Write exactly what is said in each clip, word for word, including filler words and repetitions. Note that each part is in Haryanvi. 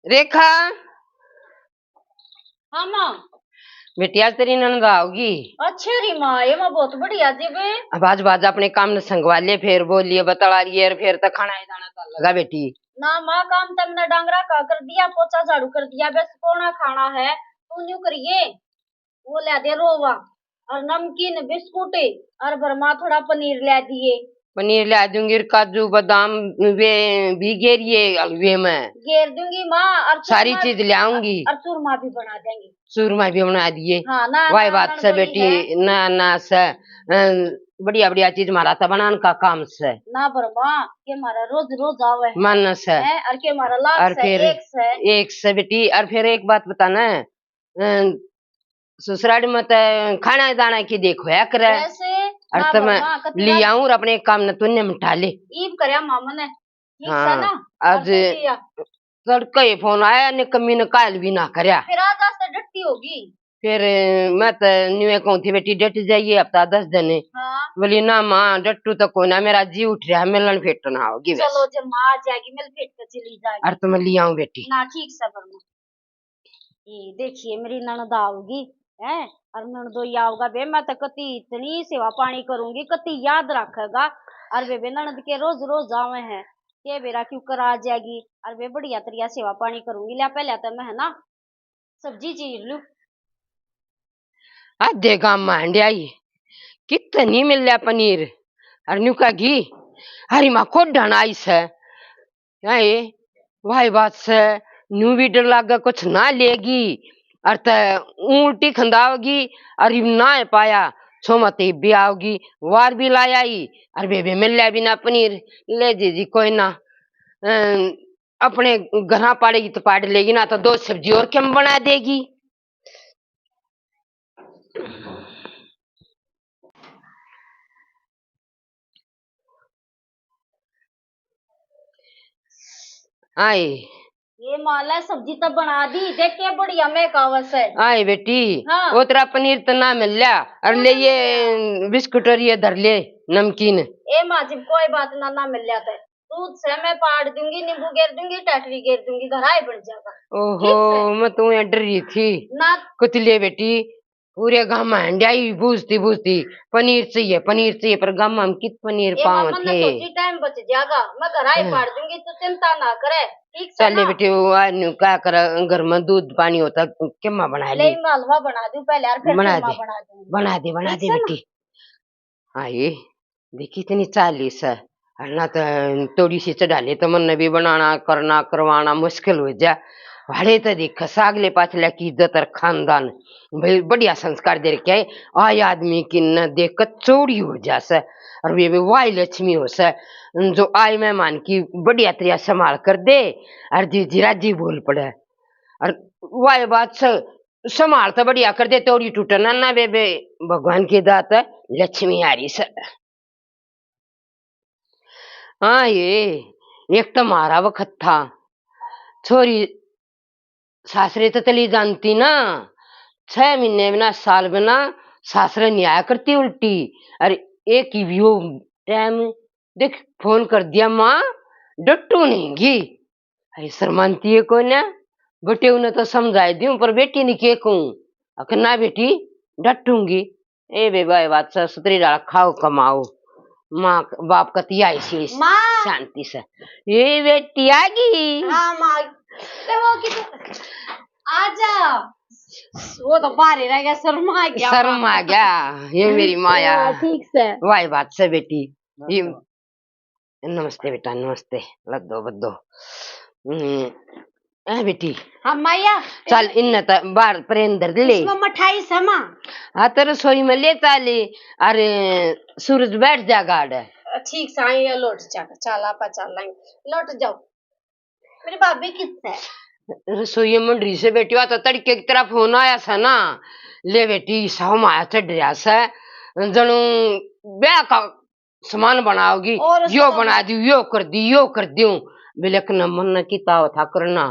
रेखा। हाँ माँ। बेटी, आज तेरी ननद आओगी। अच्छा री माँ, ये माँ बहुत बढ़िया जी बे। अब आज बाज अपने काम ने संगवा ले, फिर बोलिए बतला रही है, फिर तो खाना ही दाना चल लगा बेटी। ना माँ, काम तो मैंने डांगरा का कर दिया, पोछा झाड़ू कर दिया, बस कोना खाना है, तू न्यू करिए। वो ला दे रोवा और नमकीन, बिस्कुट और बरमा थोड़ा पनीर ला दिए। पनीर ला दूंगी, और काजू बादाम वे भी गेरिए हलवे में। गेर दूंगी माँ, और सारी चूरमा चीज ले आऊंगी। और चूरमा भी बना देंगे। चूरमा भी बना दिए। हाँ, ना, वाह ना, बात ना, से बड़ी बेटी, है। ना, ना से, अ, बढ़िया, बढ़िया चीज मारा था बनाने का काम से। ना बरमा, के मारा रोज, रोज आवे है। मन से। हैं, और के मारा लाख और से, फिर एक से। एक से बेटी, और फिर एक बात बताना, अ, ससुराल में तो खाना दाना की देख होया करे। वैसे और ना तो मैं बाबा, कति ले बार आऊं और अपने काम ने तू निपटा ले। ईब करया मामा ने, ठीक से हाँ, ना? आज और तू किया? तड़के ही फोन आया, ने कमी ने काल भी ना करया। फिर आज, आज तो डट्टी होगी। फिर मैं तो न्यू कहूं थी, बेटी डट जाइए, हफ्ता दस दिन। हाँ। बोली, ना माँ, डट्टू तो कोई ना, मेरा जी उठ रहा है, मिलन फेट ना होगी बस। चलो, जब माँ आ जाएगी, मिल फेट के चली जाएगी। और तो मैं ले आऊं बेटी। ना, ठीक से बरमा। ये देखिए, मेरी ननद आओगी, हैं, और ननदोई आओगा बे, मैं तो कति इतनी सेवा पानी करूंगी, कति याद रखेगा। और बेबे ननद के रोज रोज आवे हैं, के बेरा क्यों कर आ जाएगी, और बे बढ़िया तरिया सेवा पानी करूंगी। लिया, पहले तो मैं, है ना, सब्जी चीर लूं। आधे गाम में हंड्याई, कित नहीं मिल लिया पनीर, और न्यू का घी, हरी माँ को डन आई से। आए, वाह बात से, न्यू भी डर लागे कुछ ना लेगी, और ते उल्टी खंदावगी, और इब ना है पाया, छो मत इब भी आओगी, वार भी लाया ही, और बेबे मिल लिया बिना पनीर, ले जी जी कोई ना, अ, अपने घरा पाड़ेगी तो पाड़ लेगी, ना तो दो सब्जी और कम बना देगी। आए। ये माला सब्जी तो बना दी, देख के बढ़िया महक आवे से। आए बेटी, हाँ। वो तेरा पनीर तो ना मिल लिया, और ले ये बिस्कुट और ये धर ले नमकीन। ए माँ जी, कोई बात ना, ना मिल लिया तो दूध से मैं पाड़ दूंगी, नींबू गेर दूंगी, टटरी गेर दूंगी, घर आए बन जाएगा। ओहो, ठीक से? मैं तो यहाँ डर रही थी। ना। कुछ ले बेटी, पूरे गांव में हंड्याई बूझती बूझती, पनीर चाहिए, पनीर चाहिए, पर गांव में हम कित पनीर ए पाव मामा, ना थे। सोची टाइम बच जाएगा, मैं घर आए हाँ। पाड़ दूंगी, तू चिंता ना करे, ठीक से चले ना? बेटी, वो आ न्यू क्या कर, घर में दूध पानी होता, किम्मा बना ले ले। मैं हलवा बना दूं पहले, और फिर बना किम्मा दे, बना दूंगी। बना दे, बना ठीक दे से ना? बेटी। हाँ, ये देखी इतनी चाली से, और ना तो थोड़ी सी चढ़ा ले तो मन भी बनाना, करना, करवाना मुश्किल हो जा। भाड़े तो देख, सागले पाछले की इज्जत और खानदान, भाई, बढ़िया संस्कार दे रखे है। आए आदमी की न देख कर चोरी हो जा से, और वे भी वाई लक्ष्मी हो से, जो आए मेहमान की बढ़िया तरह संभाल कर दे, और जी जी राजी बोल पड़े। और वाई बात से, संभाल तो बढ़िया कर दे, तोड़ी टूटे ना, ना बेबे, भगवान की दात है, लक्ष्मी आ रही से। हाँ, ये एक तो मारा वक्त था, छोरी सासरे तो चली जानती ना, छह महीने बिना, साल बिना सासरे नहीं आया करती उल्टी। अरे, एक ही वो टाइम देख, फोन कर दिया, माँ, डट्टू नहीं गी। अरे, शर्मानती है कोई ना, बेटे उन्हें तो समझाई दूं, पर बेटी ने के कहूं? अक ना बेटी, डटूंगी। ए बे भाई, बात से सुतरी डाल, खाओ कमाओ, माँ बाप कतिया इसी माँ। शांति से। ये बेटी आ गई। हाँ माँ, ते वो किधर? आजा। वो तो बाहर ही रह गया, शर्मा गया। शर्मा गया, ये मेरी माया। हाँ, ठीक से। वाह बात से बेटी। ये नमस्ते बेटा, नमस्ते। लद्दो बद्दो। हम्म, ए बेटी। हाँ माया। चल, इन्ने त बाहर प्रेम धर ले। इसमें मिठाई समा। हाँ, तो रसोई में ले चाली। अरे, सूरज बैठ जा गाड़। ठीक से, आई लौट जा, चल, आपा चल लाएंगे। लौट जाओ। मेरी भाभी कित है? रसोई में मंडरी से बेटी, आ तो तड़के की तरह फोन आया सा ना। ले बेटी, साव माया चढ़ रहा से। जणू ब्याह का सामान बनाओगी, और यो बना दी, यो कर दी, यो कर दूं। बिलक न मन की ताव था करना,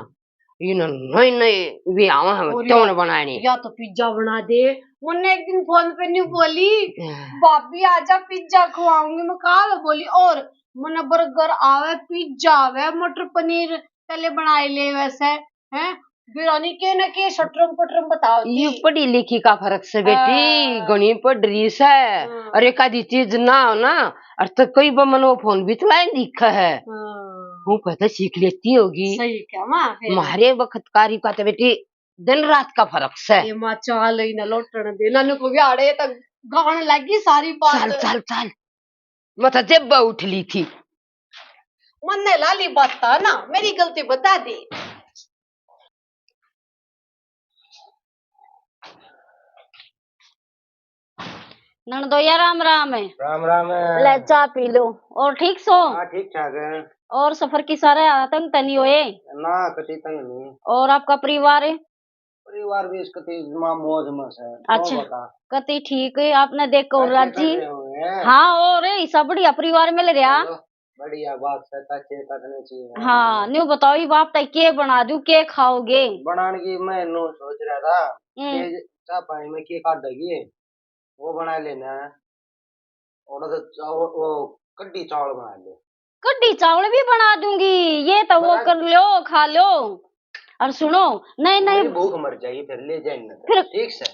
इन नई नई वे आवा हम और क्यों या, न बनानी। या तो पिज्जा बना दे। मन्ने एक दिन फोन पे न्यू बोली, हाँ। भाभी आजा पिज्जा खवाऊंगी। मैं काल बोली, और मने बर्गर आवे, पिज्जा आवे, मटर पनीर पहले बनाए ले वैसे, हैं? बिरानी के ना के सटरम पटरम बताओ ये जी। पढ़ी लिखी का फर्क से बेटी, हाँ। घणी पढ़ रही से। हाँ। और एक आधी चीज ना हो ना, और तो कई बमन वो फोन भी चलाए दिखा है। हाँ। वो कहते सीख लेती होगी। सही क्या माँ, फिर? म्हारे वक्त कारी का तो बेटी दिन रात का फर्क से। ये माँ चाल ही ना लौटन दे, नानू को भी आड़े तक गान लगी सारी बात। चल, चल, चल। मैं तो जब उठ ली थी। मन्ने लाली बात था ना, मेरी गलती बता दी। ननदोया राम राम है। राम राम है। ले चाय पी लो। और ठीक सो? हाँ, ठीक ठाक है। और सफर की सारे तंग तनी होए? ना, कति तंग नहीं। और आपका परिवार? परिवार भी इसके तेज माँ मौज में से। अच्छा। बता। कति ठीक है, आपने देखो काके राजी। करे हुए हैं? हाँ, और ऐसा बढ़िया परिवार मिल रहा। चलो, बढ़िया बात है, ताकि तकने चाहिए। हाँ, न्यू बताओ, ये बाप तक के बना दूं, के खाओगे? बनाने की मैं नो सोच रहा था, हम्म। ये चाय पानी में के काटेगी, वो बना लेना है। और तो चावल, वो कड्डी चावल बना ले। कड्डी चावल भी बना दूंगी, ये तो वो बना कर लो, खा लो। और सुनो, नहीं, नहीं। मेरी भूख मर जाएगी, फिर ले जाए ना। फिर ठीक से।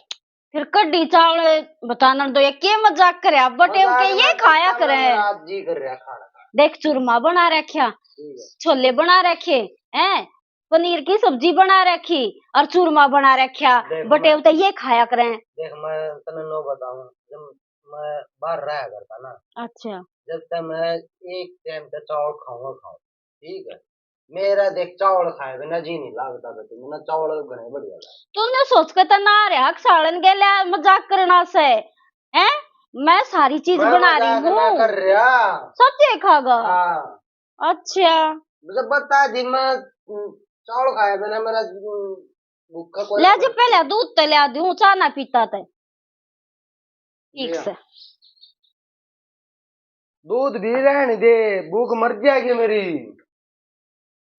फिर कड्डी चावल बताना दो, ये के मजाक करे आप? बटे मजाक के ये मत खाया कर, करे। मेरा आज जी कर रहा खाने का। देख, चूरमा बना रखा, ठीक है। छोले बना रखे हैं, पनीर की सब्जी बना रखी और चूरमा बना रखा। देख, बटे मैं तो ये खाया करें। देख, मैं तने नो बताऊं, जब मैं बाहर रहा करता ना, अच्छा। जब तक मैं एक टाइम पे चावल खाऊंगा, खाऊं, ठीक है? मेरा देख, चावल खाए बिना जी नहीं लगता, बेटी, मैंने चावल घणे बढ़िया लगे। तूने सोच के तो ना रहा, सालन के लिए मजाक करना से, हैं? मैं सारी चीज मैं बना रही मजाक ना हूँ। कर रहा। सच्चे खागा? हाँ। अच्छा। मुझे बता दी, मैं, हम्म, चावल खाया बिना मेरा, हम्म, भूखा कोई ले नहीं जी, मरता। पहले दूध तो ले दूं, चाय ना पीता ते। ठीक ले आ। से। दूध भी रहने दे, भूख मर जाएगी मेरी।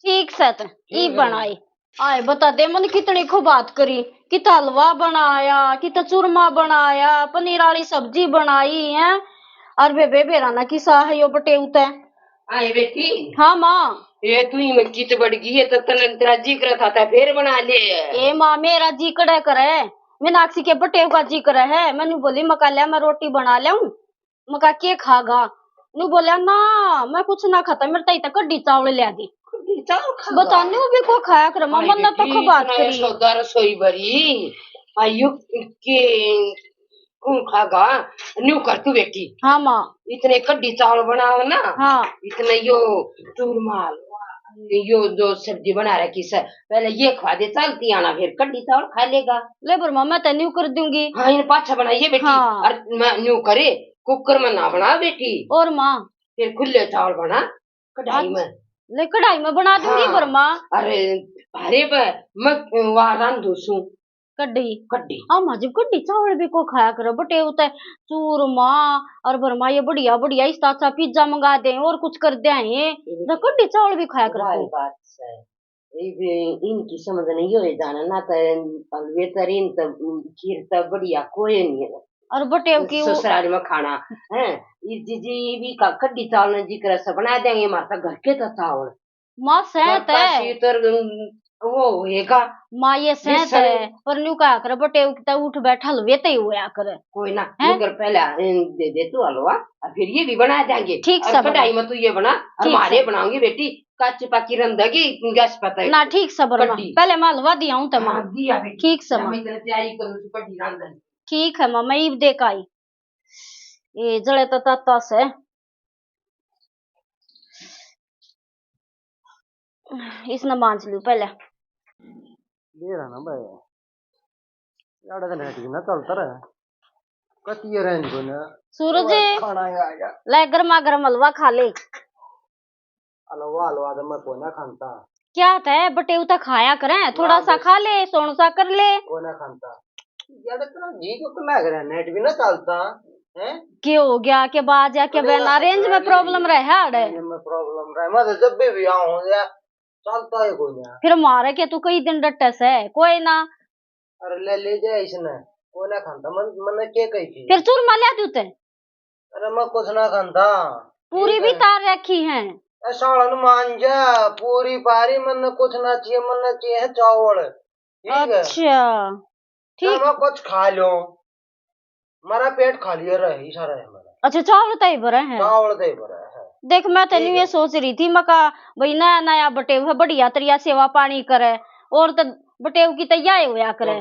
ठीक से तो ठीक ई है। बनाई। आए बता दे, मन कितनी खूब बात करी, किता हलवा बनाया, किता चूरमा बनाया, पनीर वाली सब्जी बनाई है। और बेबे बेरा ना किसा है यो बटेऊ ते। आए बेटी। हाँ माँ। ये तू ही मक्की तो बढ़ गई है, तो तने तेरा जी करे था, तै फिर बना ले। ए माँ, मेरा जी कड़े करे, मीनाक्षी के बटेऊ का जी करे है। मैंने बोली, मका लिया, मैं रोटी बना लियाऊं। मका के खागा? न्यू बोला, ना, मैं कुछ ना खाता, मेरे ताई तो कड्डी चावल लिया दी। कड्डी चावल खागा? बता, न्यू भी को खाया कर, माँ, आई मन्ने तो बेटी, खूब बात इतना करी। सौदा रसोई भरी, आयु के कौन खागा? न्यू कर तू बेटी। हाँ माँ। इतने कड्डी चावल बनाओ ना। हाँ। इतने यो चूरमा, यो जो सब्जी बना रखी से, पहले ये खवा दे, चलती आना, फिर कड्डी चावल खा लेगा। ले पर माँ, मैं तो न्यू कर दूंगी। हाँ, इन पाछा बनाइए बेटी। हाँ। और मैं न्यू करे, कुकर में ना बना बेटी। और माँ? फिर खुले चावल बना, कढ़ाई में। अच्छा। ले, कढ़ाई में बना दूंगी हाँ। पर माँ। अरे, अरे बे, मैं वहाँ रांधू सूं। कड्डी। कड्डी। आ माँ, जब कड्डी चावल भी को खाया करो, बटे उते चूरमा और बरमा ये बढ़िया बढ़िया, इस अच्छा पिज्जा मंगा दे और कुछ कर दे हैं, हम्म। तो कड्डी चावल भी खाया करो। वाह, बात है। ये भी इनकी समझ नहीं हो जाना ना, तो हलवे तरीन तो खीर तो बढ़िया कोई नहीं है। और बटे की वो ससुराल में खाना है। ये जीजी भी का कड्डी चावल ने जिक्र से बना देंगे, हमारे तो घर के तो चावल। माँ, सह घर का तै। शीतर, उम, वो होएगा। माँ, ये सह बेसन। तै, पर न्यू कहा कर, बटे उठता उठ बैठा हलवे ते ही होया करे। कोई ना, हैं? न्यू कर पहले, अम, दे दे तू हलवा, और फिर ये भी बना देंगे। ठीक और से कढ़ाई बना। में तू ये बना, और ठीक हमारे से। बनाऊंगी बेटी, काची पाकी रंधेगी, गैस पता है। ना, ठीक से बना। कढ़ी। पहले मैं हलवा दिया हूँ तो माँ। हाँ, दिया बेटी। ठीक से ना, माँ। मैं इधर तैयारी करूँ, तू कढ़ी रांध। ठीक है माँ, मैं ईब देख आई। ये जले तो ताता से। इसने मांज लूं पहले। दे रहा ना भाई, यार, तो नेट भी ना चलता रहे। कतिये रहन को ना। सूरज, खाना ही आ गया। ले, गर्मा गर्म हलवा खा ले। हलवा, हलवा तो मैं कोना खानता। क्या तै बटेऊ तो खाया करे, थोड़ा सा खा ले, सोन सा कर ले। कोना खानता। यार, इतना जी को लाग रहा है, नेट भी ना चलता, हैं? के हो गया, के बाज या के बहना, रेंज में प्रॉब्लम रहे है अड़े। रेंज में प्रॉब्लम रहे, मैं तो जब भी, भी आऊं या चलता ही कोई ना। फिर मारे के तू कई दिन डटे से, कोई ना। अरे ले, ले जा इसने, कोई ना खानता, मन, मन्ने के कही थी? फिर चूरमा ले दूं ते। अरे मैं कुछ ना खानता। पूरी भी तार रखी है। ए, सालन मान जा, पूरी पारी मन्ने कुछ ना चाहिए, मन्ने चाहिए है चावल। ठीक है? अच्छा, ठीक। मैं कुछ खा लो, मेरा पेट खाली रहे, इशारा है मेरा। अच्छा, चावल तय भरा है? चावल तय भरा है। देख, मैं तो ये सोच रही थी, मैं कहा, भाई, नया नया बटेव है, बढ़िया तरिया सेवा पानी करे, और तो बटेव की तैयारी होया करे।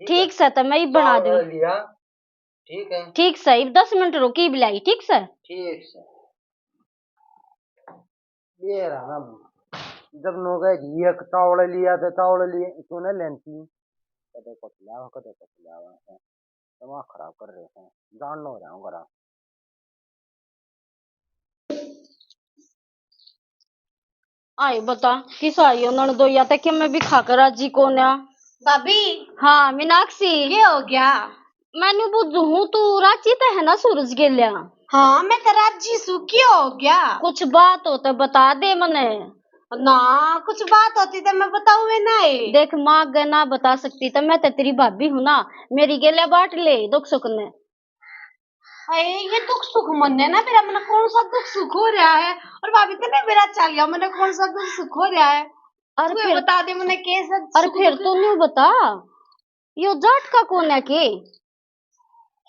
ठीक से, तो मैं ही बना दूं। लिया, ठीक है। ठीक से, इब दस मिनट रुकी, इब लाई, ठीक से? ठीक से। ये रहा ना, जब नौगे एक चावल लिया तो चावल लिया, क्यों ना लेंती? कदे कुछ लावा, कदे कुछ लावा, दिमाग खराब कर रहे हैं, जान नो रहा हूँ करा। आए बता, किस आई हो नणदोया ते के मैं भी खाकर राजी कोन्या। भाभी। हाँ मीनाक्षी। के हो गया? मैं न्यू बुझू हूँ, तू राजी ते है ना सूरज गेल्या? हाँ मैं तो राजी सू, के हो गया? कुछ बात हो तो बता दे मने। ना, कुछ बात होती तो मैं बताऊँ ना। देख माँ, अगर ना बता सकती तो मैं तो तेरी भाभी हूँ ना, मेरी गेल्या बांट ले दुख सुख ने। हाय, ये दुख सुख मन्ने ना मेरा, मन्ने कौन सा दुख सुख हो रहा है? और भाभी तने मेरा चाल गया, मन्ने कौन सा दुख सुख हो रहा है? और तू फिर बता दे मन्ने कैसा और सुख फिर दुख। तू न्यू बता, यो जाट का कौन है के?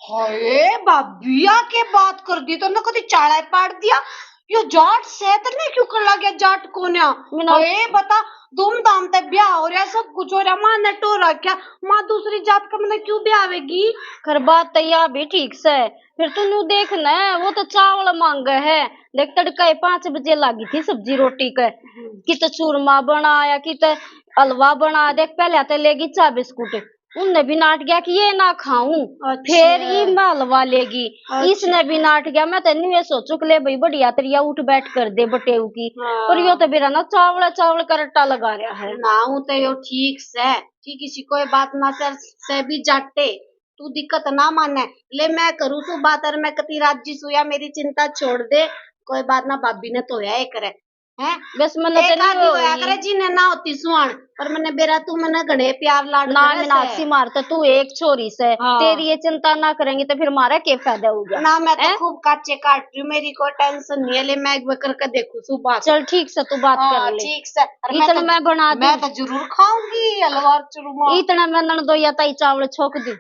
हाय भाभी, या के बात कर दी, तन्ने कदी चाला ही पाड़ दिया। यो जाट से तन्ने क्यों कर लग गया जाट कोन्या? ए बता, धूमधाम ते ब्याह हो रहा, सब कुछ हो रहा, माँ ने टो रखा, माँ दूसरी जात का मने क्यों ब्याह आवेगी? खर बात तो या भी ठीक से, फिर तू न्यू देख न, वो तो चावल मांगे है। देख तड़का ही पाँच बजे लागी थी सब्जी रोटी के, कि तो चूरमा बनाया, कि तो हलवा बना। देख पहले तो लेगी चाय बिस्कुट, उनने भी नाट गया कि ये ना खाऊं, अच्छा। फिर ई मैं हलवा लेगी। अच्छा। इसने भी नाट गया। मैं तो न्यू ये सोचू कि ले भाई बढ़िया तरिया उठ बैठ कर दे बटेऊ की। हाँ। पर यो तो बेरा ना चावल चावल का रट्टा लगा रहा है। ना, वो तो यो ठीक से, ठीक इसी कोई बात ना कर से भी जाटे, तू दिक्कत ना माने। ले मैं करूँ सू बात, और मैं कती राजी सू या, मेरी चिंता छोड़ दे। कोई बात ना, भाभी ने तो है करे हैं? बस मन्ने एक तो आधी नहीं होया होई। करे जी ने ना होती सुहान, पर मन्ने बेरा तू मन्ने घणे प्यार लाड ना करे से। मीनाक्षी, मार तो तू एक छोरी से, हाँ। तेरी ये चिंता ना करेंगे तो फिर मारा के फायदा हो गया? ना, मैं तो हैं? खूब काचे काट रही हूँ, मेरी कोई टेंशन नहीं है। ले मैं एक बार करके देखू सू बात। चल ठीक से, तू बात हाँ, कर ले। ठीक से। और मैं इतना तो, मैं बना मैं दूँ। तो जरूर खाऊंगी हलवा चूरमा। इतना मैं नणदोया ताई चावल छोक दी,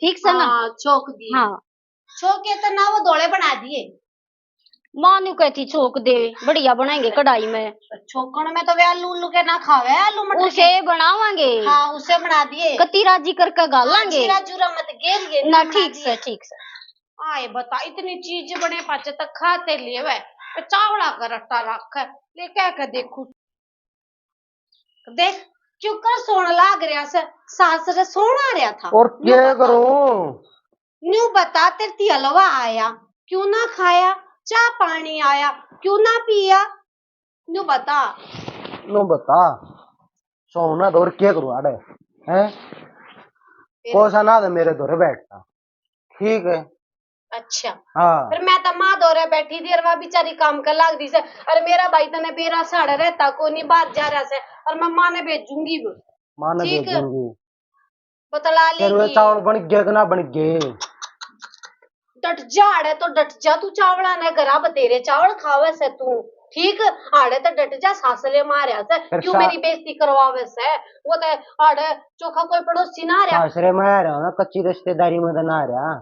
ठीक से ना? हाँ, छोक दी। हाँ। छोके तो ना वो धोले बना दिए। माँ न्यू कहती छोक दे, बढ़िया बनाएंगे कढ़ाई में। छोकण में तो वे आलू उल्लू के ना खावे, आलू मटर उसे के। बनावांगे। हाँ, उसे बना दिए। कती राजी करके गालांगे। हाँ, जीरा जूरा मत गेर ये, ना, ना ठीक से, ठीक से। आए बता, इतनी चीज बने पाछे तक खाते ले वे, तो चावला का रट्टा रख ले, कह के देखू। देख, क्यों कर सोण लाग रहा से, सासरे सोण आ रहा था। और न्यू क्या बता। करूं? न्यू बता, तेरे ती हलवा आया, क्यों ना खाया? चाय पानी आया, क्यों ना पिया? न्यू बता। न्यू बता, सोना दौर क्या करूं आड़े, हैं? फिर? कोसा ना तो मेरे धोरे बैठता, ठीक है। अच्छा। हाँ। फिर मैं तो माँ धोरे बैठी थी और वह बेचारी काम कर लाग दी से, और मेरा भाई तने बेरा साढ़े रहता कोनी, बाहर जा रहा से, और मैं माँ ने भेजूंगी वो। माँ ने ठीक। भेजूंगी। बतला फिर वे लेगी। चावल बन गए कि ना बन गए? डट जा, आड़े तो डट जा तू, चावला ने घरा बतेरे चावल खावे से तू, ठीक? आड़े तो डट जा, सासले मारया से, फिर क्यों सा- मेरी बेइज्जती करवावे से? वो तो आड़े चोखा कोई पड़ोसी ना आ रहा। सासरे में आ रहा ना, कच्ची रिश्तेदारी में तो ना आ रहा।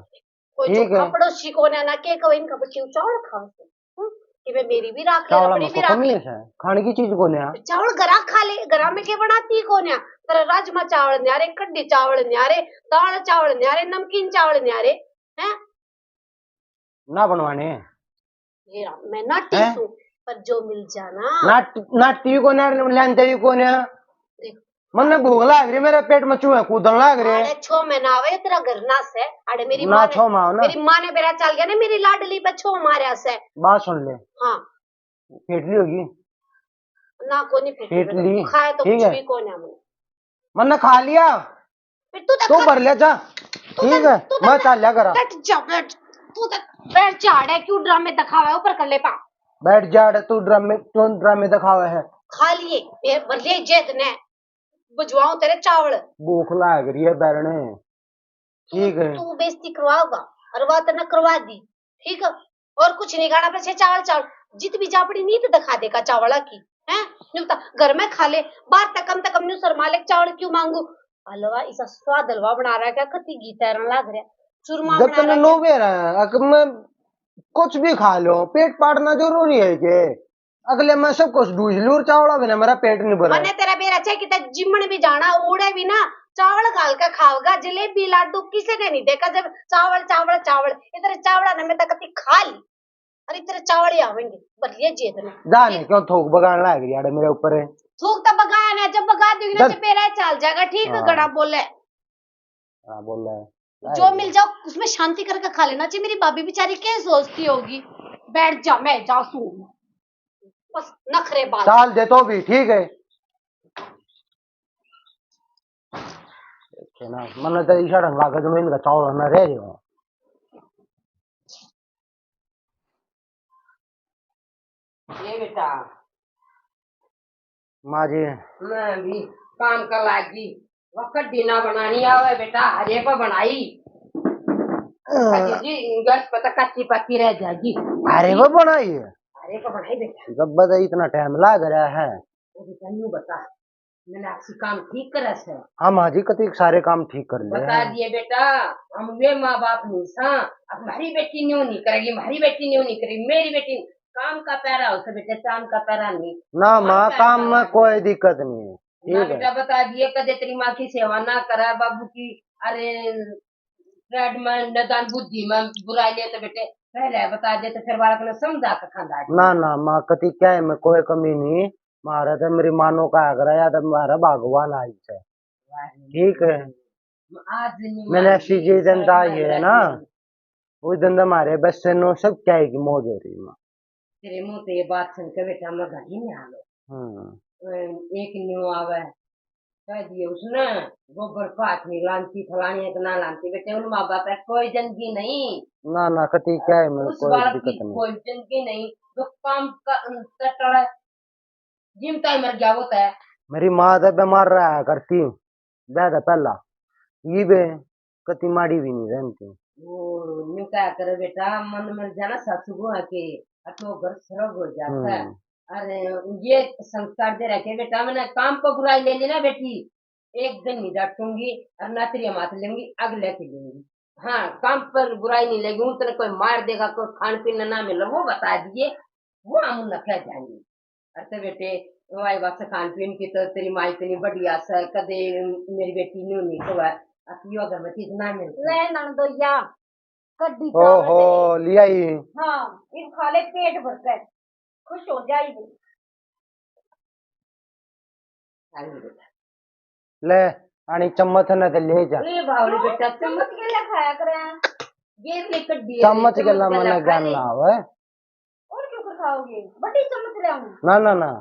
कोई ठीक चोखा है। पड़ोसी कोन्या ना, के कवे इनका बच्चे चावल खावे से। हम्म, कि वे मेरी भी राख ले, चावल अपनी में भी राख ले। कमी है, खाने की चीज कोन्या। चावल घरा खा ले, घरा में के बनाती कोन्या। तेरा राजमा चावल न्यारे, कड्डी चावल न्यारे, दाल चावल न्यारे, नमकीन चावल न्यारे, हैं? ना बनवाने। ये रहा, मैं नाटी हैं? सूं, पर जो मिल जाना। नाट-, नाटी भी कोन्या, लेंदे भी कोन्या। देख, मन्ने भूख लाग रही, मेरे पेट में चूहे कूदन लाग रहे। अरे छो महीना आवे तेरा घर ना से। अरे मेरी ना, माँ ने, छो माँ ना। मेरी माँ ने बेरा चाल गया ना, मेरी लाडली पे छो मारया से। बात सुन ले। हाँ। फेटली होगी। ना, कोनी फेटली। फेटली। खाए तो ठीक कुछ है। भी कोन्या मन्ने। मन्ने खा लिया। फिर तू तो तू कर, भर ले जा। तू ठीक तो, है, तू तो मैं चाल लिया करा। बैठ जा, बैठ। तू तो बैठ जा, अड़े क्यों ड्रामे दिखावे ऊपर कर ले पा। बैठ जा, अड़े तू ड्रामे, क्यों ड्रामे दिखावे है? खा लिए, ये भर लिए जेद ने। बुझवाऊं तेरे चावल। भूख लाग रही है बैरने। तू, ठीक है। तू बेइज्जती करवाओगा, और बात ना करवा दी, ठीक है? और कुछ नहीं खाना, बस ये चावल, चावल। जित भी जा अपनी नीत दिखा देगा चावल की, हैं? न्यू बता, घर में खा ले, बाहर तक कम से कम न्यू शर्मा ले, चावल क्यों मांगू? हलवा, इसा स्वाद हलवा बना रहा है क्या? कति घी तैरन लाग रहा, चूरमा जब बना तने रहा लो क्या? बेरा, अगर मैं कुछ भी खा लो, पेट पाटना जरूरी है के? अगले मैं सब कुछ ढूंढ लूं, चावला बिना मेरा पेट नहीं भरा। मने तेरा बेरा छे किते जिमण भी जाना, उड़े भी ना चावल घाल के खाओगा, जलेबी लाडू किसे ने नहीं देखा जब चावल, चावल, चावल। इधर चावला ने मैं तक कति खा ली, अरे तेरे चावल ही आवेंगे, भर लिए जेब में। जा नहीं, क्यों थूक बगान लाग रही है मेरे ऊपर है? थूक तो बगाया ना, जब बगा दूंगी ना दस। तो मेरा चाल जाएगा, ठीक है, हाँ। घड़ा बोले। हाँ, बोल रहा है। जो मिल जाओ, उसमें शांति करके खा लेना चाहिए। मेरी भाभी बेचारी क्या सोचती होगी? बैठ जा, मैं जा सू। बस नखरे बाज। चाल दे तो भी ठीक है। देखे ना, मन्ने तो इशारा लगा के मैं इनका चावल ना रह रही हूँ। ये बेटा। माँ जी। मैं भी काम कर लागी। वो कड्डी ना बनानी आवे बेटा, हरे पे बनाई। अ। अजी जी, गैस पे तो कच्ची पक्की रह जाएगी। हरे पे बनाई है? हरे पे बनाई बेटा। जब बता इतना टाइम लग रहा है। वो बेटा न्यू बता, मैंने आपसी काम ठीक करे से। हाँ माँ जी, कति सारे काम ठीक कर लिए बता हैं। दिए बेटा, हम वे माँ बाप नहीं सा, अब हमारी बेटी न्यू नहीं करेगी, हमारी बेटी न्यू नहीं करेगी, मेरी बेटी काम का पैरा हो से बेटा, चांद का पैरा नहीं। ना माँ, काम में कोई दिक्कत नहीं है, ठीक है। बेटा बता दिए, कदे तेरी माँ की सेवा ना करे, बाबू की, अरे, फ्रेंड में, नदान बुद्धि में बुराई ले तो बेटे पहले बता दे, तो फिर बालक ने समझा के खांदा है। ना, ना, माँ, कति क्या है, मैं कोई कमी नहीं। म्हारा तो मेरी मानो का आग्रह है, तो म्हारा भगवान आई से। ठीक है। आज नहीं मैंने मानी, ऐसी चीज जनता ये है ना, उस दिन तो हमारे बस से नो सब क्या है कि मौज हो रही है, माँ। तेरे मुंह से ये बात सुन के बेटा मैं घर ही नहीं आवे। हम्म। अम, एक न्यू आवे, कह दिए उसने, गोबर को हाथ नहीं लानती, फलानी एक ना लानती। बेटे उन माँ बाप है कोई जिंदगी नहीं। ना, ना, कति क्या है, मेरे उस कोई बालक दिक्कत की नहीं। कोई जिंदगी नहीं, जो काम का, अम, टटल है, जिमता ही मर गया वो तो है। मेरी माँ तो बीमार रहा करती, ब्याह तो पहला, ये बे कति माड़ी भी नहीं रहती। वो न्यू क्या करे बेटा, मन मर जाना सासू को आके, अतो घर सरग हो जाता है। हम्म। अरे ये संस्कार दे रखे बेटा, मैंने काम को बुराई ले ली ना बेटी, एक दिन नहीं डांटूंगी और ना तेरी मात लेंगी, अगले की लेंगी। हाँ, काम पर बुराई नहीं लेगी, उन तेरे कोई मार देगा, कोई खान पीन ना मिले, वो बता दिए, वो हम उन्हें कह जाएंगे। अरे बेटे, वाई बस खान पीन की तो तेरी माँ इतनी बढ़िया से, कदे मेरी बेटी न्यू नहीं कहवा, अब यो घर में चीज ना मिलती। ले नंदोया, कड्डी चावल ओहो, ले। लिया ही। हाँ, इब खा ले पेट भर के, खुश हो जाएगी। ले, आनी चम्मच ने ते ले जा। ए बावली बेटा, चम्मच के ले खाया करे। ये ले कड्डी है, चम्मच के ला मने ज्ञान ना आवे। और क्यों कर खाओगे? बड़ी चम्मच ले आऊं। ना, ना, ना।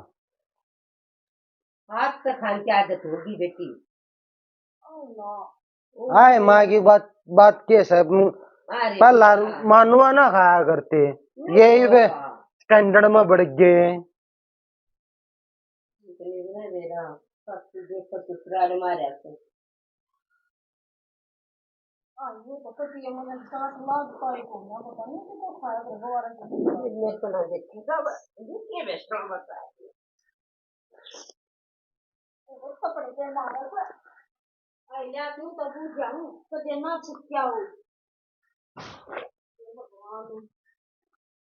हाथ से खाने की आदत होगी बेटी। ओ ना। आए माँ की बात, बात के सब अरे पहला बेटा। मानुआ ना खाया करते, नहीं यही पे बाबा। स्टैंडर्ड में बढ़ गए। इतने भी ना दे रहा, सासू देख कर ससुराल मारा तो। हाँ, ये तो कभी ये मैंने सात लाख का ही होना, पता नहीं कितना खाया कर दोबारा से। ये तो ना देखे, सब ये के बेचना बता। वो कपड़े पे मारा था। आई ले तू तो बूझ जाऊं, तो देना छुप क्या हो। हे भगवान।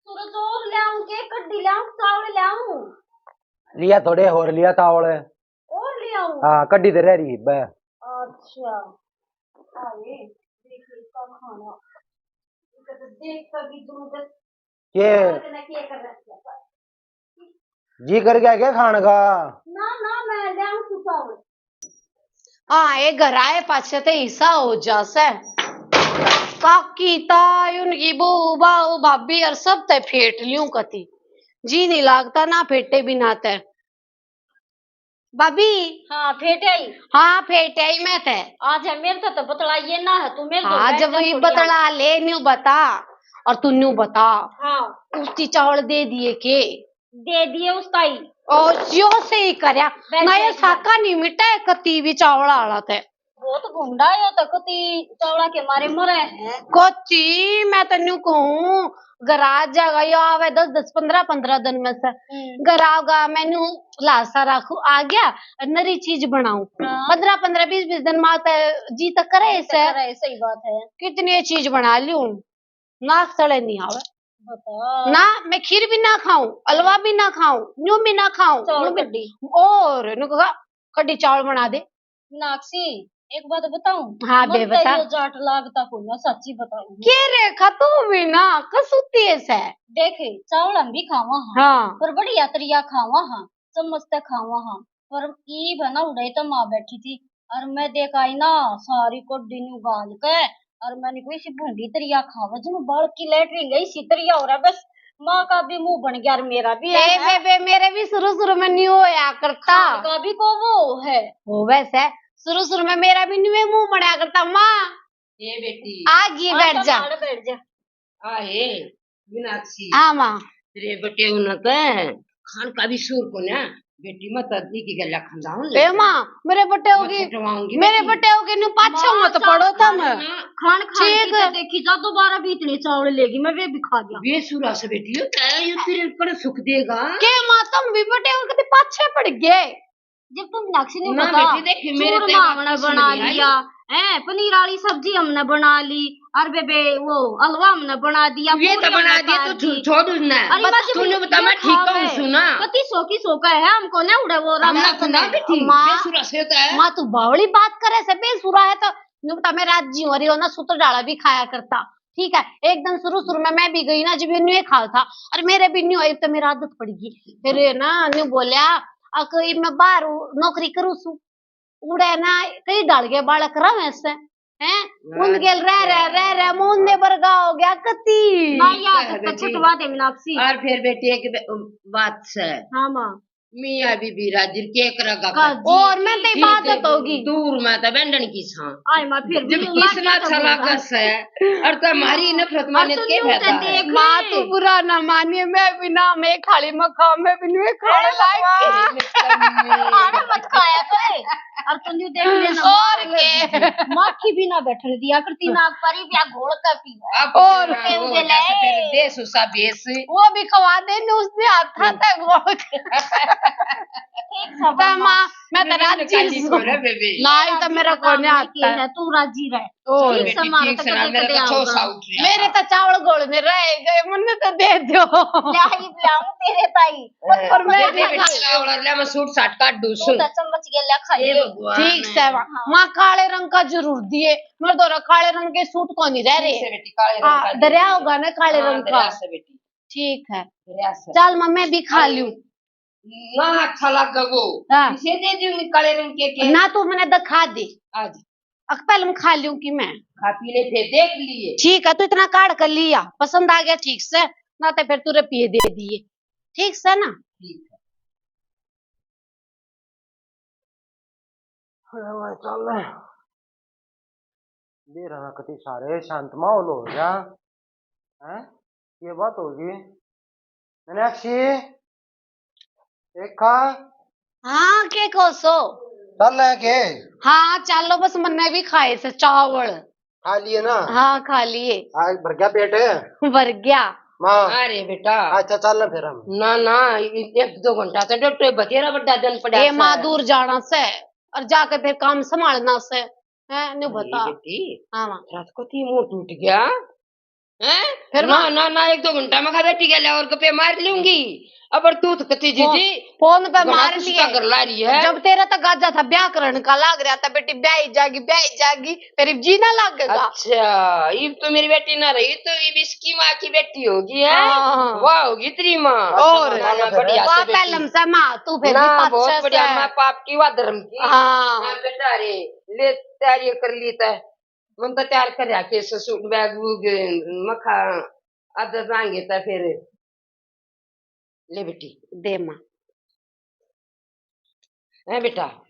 सूरज और ले आऊं के, कड्डी ले आऊं, चावल ले आऊं? लिया थोड़े और लिया चावल। और ले आऊं? हाँ, कड्डी तो रह रही है, बे। अच्छा। आए, देख इसका खाना। इसे तो देख कर भी दूर तक के? पता ना क्या कर रखा है। जी कर गया क्या खाने का? ना, ना, मैं ले आऊं तू चावल। हाँ, ये घर आए पाछे ते हिस्सा हो जा से। काकी, ताई, उनकी बहू, बाऊ, भाभी और सब ते फेट लियूं कती। जी नहीं लागता ना फेटे बिना ते। भाभी। हाँ, फेट आई। हाँ, फेट आई मैं ते। आज है मेरे तो, तो बतला ये ना है, तू मेरे हाँ, जब ये बतला ले, न्यू बता। और तू न्यू बता। हाँ। उसकी चावल दे दिए के? दे दिए उसका ही। और यो से ही करया। ना ये साका नहीं मिटा है कती भी चावल आला ते। बहुत भूंडा यो तो कती चावला के मारे मरे है। कोची, मैं तो न्यू कहूँ, घर आ जाएगा, यो आवे दस दस, पन्द्रह पन्द्रह दिन में से। हम्म। घर आओगा, मैं न्यू लासा रखू, आ गया, और नरी चीज बनाऊं। हाँ। पन्द्रह पन्द्रह, बीस बीस दिन में तो जी तो करे जी तो इसे। करे, सही बात है। कितनी चीज बना लूं, नाक तले नहीं आवे। बता। ना, मैं खीर भी ना खाऊं, हलवा भी ना खाऊं, न्यू भी ना खाऊं, चावल न्यू भी कड्डी। और न्यू कहा, कड्डी चावल बना दे। मीनाक्षी, एक बात बताऊं? हाँ, बे, मन तो बता। यो जाट लागता कोई ना, सच्ची बताऊं। के रे, खा तू भी ना, कसूती है से। देख, चावल हम भी खावा हाँ, हाँ। पर बढ़िया तरिया खावा हाँ, चम्मच ते खावा हाँ, पर ईब है ना, उड़े तो माँ बैठी थी, और मैं देख आई ना, सारी कोडी न्यू गाल के, और मैंने कोई सी भूंडी तरिया खावे, जो बाल की लेटरिन गई सी तरिया हो रहा, बस माँ का भी मुंह बन गया और मेरा भी ए है। बेबे, मेरे भी शुरू शुरू में न्यू होया करता। खान का भी को वो है। हो वैसे, शुरू शुरू में मेरा भी न्यू मुंह बनया करता। माँ, ए बेटी। आ गई, आ बैठ जा। बैठ जा। आ हे, मीनाक्षी। हाँ, माँ। तेरे बटेऊ न के खान का भी शूर को ना, बेटी, मैं तो अद्धी की गल्ला खंदाऊं ए ले। माँ, मेरे बटेऊ मैं की, छुटवाऊंगी मेरे बेटी। बटेऊ के न्यू पाछे माँ, मत पड़ो तुम। खान खान ठीक। की तो देखी जा, दोबारा भी इतने चावल लेगी, मैं वे भी खा गया। बेसुरा से बेटी, यो क्या है, यो तेरे पर सुख देगा? के माँ, तुम भी बटेऊ के पाछे पड़ गए। जब तुम मीनाक्षी ने ना बता, बेटी, देख, मेरे चूरमा ते हमने बात बना लिया, हैं, पनीर वाली सब्जी हमने बना ली, और बेबे वो हलवा हमने बना दिया, ये तो बना दिया, तू छोड़ उसने। अरे बस तूने बता, मैं ठीक कहूं सुना। कति सो की सो का है, हमको ना उड़े वो राम ना बेटी, माँ, बेसुरा से तो है। माँ, तू बावली बात करे से, बेसुरा है तो न्यू बता, मैं राजी हूँ, अरे ना सुत डाला भी खाया करता। ठीक है, एक दिन शुरू शुरू में मैं भी गई ना, जब ये न्यू खाओ था, और मेरे भी न्यू आई तो मेरा आदत पड़ गई। फिर ये ना न्यू बोलिया, अक इब मैं बाहर नौकरी करूँ सू, उड़े ना कई ढाल के बालक रहे से, हैं? उन गेल रह रह रह रह मैं उनने बरगा हो गया कती। माँ, ये आदत तो छुटवा दे मीनाक्षी। और फिर बेटी एक बे-, बात से। हाँ माँ। मियाँ बीबी राजी के करेगा कर। और मैं ते बात होगी। दूर में तो बैंडन की छां। आए माँ, फिर जब भी किसना अच्छा लागे से, और तो हमारी नफरत माने के फायदा है? माँ, तू बुरा ना मानिए, मैं भी ना, मैं खाली मकान में भी नहीं खाने लायक। खाना मत खाया करे, और तू न्यू देख लेना। और के? माखी भी ना बैठने दिया करती, ना पर ही ब्याह घोल कर पी। और के वो उगे जैसे ले। फिर देश उसा बेस। वो भी खवा दे, उसने हाथा तक घोल के। ठीक सब तो माँ, मैं तो राजी हूँ। ना, ये तो मेरा कोने आता है। तू राजी रह। और ठीक से मार, ठीक से ना, मेरा तो चौसा उठ रहा। मेरे तो चावल घोलने रह गए, मन्ने तो दे दो। ले आई, ले आऊं तेरे ताई। और मैं भी चावल ले, मैं सूट साट काट दूं। तू तो चम्मच के ले खाई। हे भगवान। ठीक से माँ। माँ, काले रंग का जरूर दिए, मेरे दौरा काले रंग के सूट को नहीं रह रहे। ठीक से बेटी, काले रंग का दरिया होगा ना काले रंग का। दरिया से बेटी। ठीक है। दरिया से। चल माँ, मैं भी खा लूं। ना अच्छा लगे वो। हाँ। इसे दे दूंगी काले रंग के, के। ना, तू मने दिखा दे। आज। अक पहले मैं खा लूं कि मैं। खा पी ले, फिर देख लिए। ठीक है, तू इतना काढ़ कर लिया, पसंद आ गया ठीक से, ना तो फिर तू रुपये दे दिए, ठीक से ना? ठीक है। अरे भाई, चल। दे रहा कति सारे शांत माहौल हो गया। हैं? ये बात होगी। मीनाक्षी, देखा? हाँ, के को सो? चल है के? हाँ, चलो, बस मन्ने भी खाए से चावल। खा लिए ना? हाँ, खा लिए। आज भर गया पेट? भर गया। माँ। अरे बेटा। अच्छा, चल ना फिर हम। ना, ना, एक दो घंटा से डॉक्टर बतेरा बड़ा दिन पड़ा ए माँ, दूर जाना से और जाके फिर काम संभालना से। हैं, न्यू बता। बेटी, हाँ, माँ। रात को ती मुंह टूट गया। हैं? फिर ना, माँ? ना, ना, एक दो घंटा में खा बेटी गया और गप्पे मार लूंगी। अब तू तो कती जीजी फोन पे मार लिए। कर ला रही है। जब तेरा तो गाजा था, ब्याह करण का लाग रहा था, बेटी ब्याह ही जागी, ब्याह ही जागी, तेरी जी ना लगेगा। अच्छा, इब तो मेरी बेटी ना रही, तो इब इसकी माँ की बेटी होगी, है? हाँ। वाह होगी तेरी माँ। और बढ़िया से बेटी। पहलम से माँ, तू फिर भी बहुत बढ़िया। माँ पाप की, वाह धर्म की। हाँ। बेटा रे, ले तैयारी कर ली तै। मन तो तैयार कर रहा के सूट बैग वूग मखा आदर मांगे तो फिर ले बेटी। दे माँ। है बेटा, हाँ,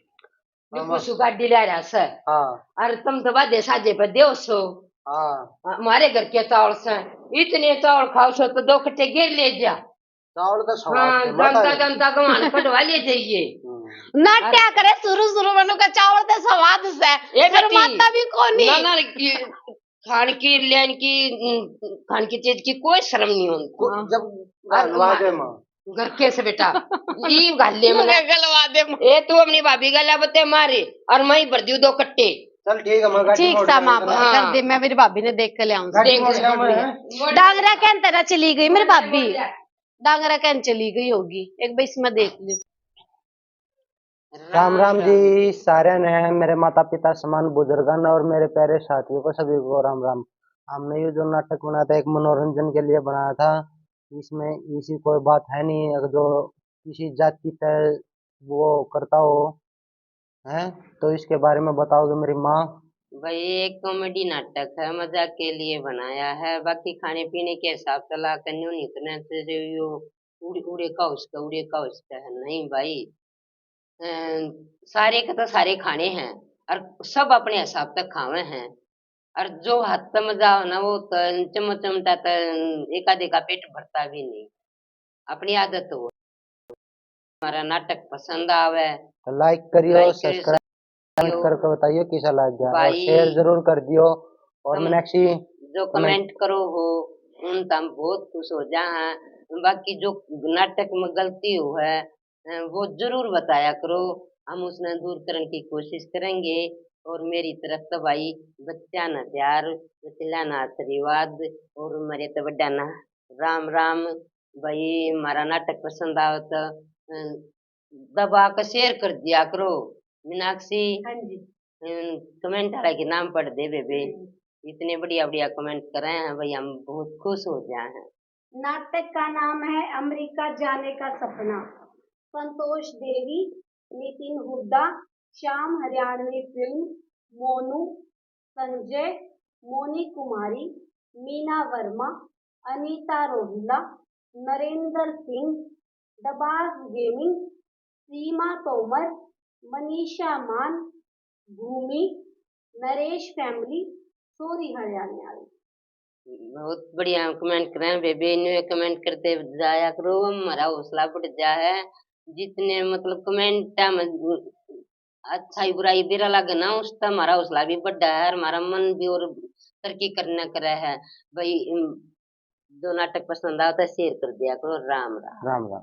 बिल्कुल सु गाड़ी ले रहा से। हाँ। और तुम तो बाजे साजे पे देव सो। हाँ। हमारे घर के चावल से, इतने चावल खाओ सो तो दो कट्टे गेर ले जा। चावल का स्वाद हाँ, है, माता जनता, जी। जनता को मान कटवा ले जाइए। हम्म। नाट्या करे शुरू शुरू में उनका चावल ते स्वाद से, ए बेटी, शर्माता भी कोनी। ना, ना, ये खान की, लेन की, उम, खान की चीज की कोई शर्म नहीं होती। को-, हाँ। जब और गलवा दे माँ। घर के से बेटा, ई गाले में गलवा दे माँ। ए, तू अपनी भाभी गला बते मारे और मैं ही भर दियो दो कट्टे। चल ठीक है, मैं गाड़ी ठीक मोड़ सा माँ, जाऊंगा। हाँ। कर दे, मैं मेरी भाभी ने देख के ले आऊंगी। गाड़ी देख मोड़ ले। जाऊंगा मैं। डांगरा कहन तेरा चली गई मेरी भाभी। डांगरा कहन चली गई होगी, एक बार इसमें देख लियो। राम राम जी सारे ने, मेरे माता पिता समान बुजुर्गन और मेरे प्यारे साथियों को, सभी को राम राम। हमने ये जो नाटक बनाया था, एक मनोरंजन के लिए बनाया था। इसमें इसी कोई बात है नहीं, अगर जो किसी जाति पे वो करता हो, हैं, तो इसके बारे में बताओगे मेरी माँ? भाई, एक कॉमेडी नाटक है, मजाक के लिए बनाया है, बाकी खाने पीने के हिसाब से ला के न्यू नहीं करना चाहिए। यो उड़े, उड़े का उसका, उड़े का उसका है, नहीं भाई। अ, सारे के तो सारे खाने हैं और सब अपने हिसाब तक खावे हैं, और जो हाथ में जाओ ना, वो तो चम्मच चमटा तो एक आधे का पेट भरता भी नहीं। अपनी आदत हो। हमारा नाटक पसंद आवे तो लाइक करियो, लाइक करियो, सब्सक्राइब करके बताइयो कैसा लग गया, और भाई, शेयर जरूर कर दियो। और हम मीनाक्षी जो कमेंट करो हो, उन तो हम बहुत खुश हो जा हैं। बाकी जो नाटक में गलती हो है, अ, वो जरूर बताया करो, हम उसने दूर करने की कोशिश करेंगे। और मेरी तरफ तो भाई, बच्चा ना प्यार, बचला ना आशीर्वाद, और मरे तो बड्डा ना राम राम। भाई, हमारा नाटक पसंद आवे तो, अ, दबा के शेयर कर दिया करो। मीनाक्षी, हाँ जी। अ, कमेंट वाला के नाम पढ़ दे बेबे। हम्म। इतने बढ़िया बढ़िया कमेंट करे हैं भाई, हम बहुत खुश हो गया हैं। नाटक का नाम है अमेरिका जाने का सपना। संतोष देवी, नितिन हुड्डा, श्याम हरियाणवी फिल्म, मोनू, संजय, मोनी कुमारी, मीना वर्मा, अनीता रोहिला, नरेंद्र सिंह, दबास गेमिंग, सीमा तोमर, मनीषा मान, भूमि, नरेश फैमिली, सोरी हरियाणा वाली। बहुत बढ़िया कमेंट करें बेबे, इन्हें कमेंट करते जाया करो, हमारा हौसला बढ़ जा है। जितने मतलब कमेंट में अच्छाई बुराई बेरा लागे ना, उससे हमारा हौसला भी बढ़ा है और हमारा मन भी और तरक्की करने करे है। भाई, इम, जो नाटक पसंद आता है, शेयर कर दिया करो। राम राम। राम राम।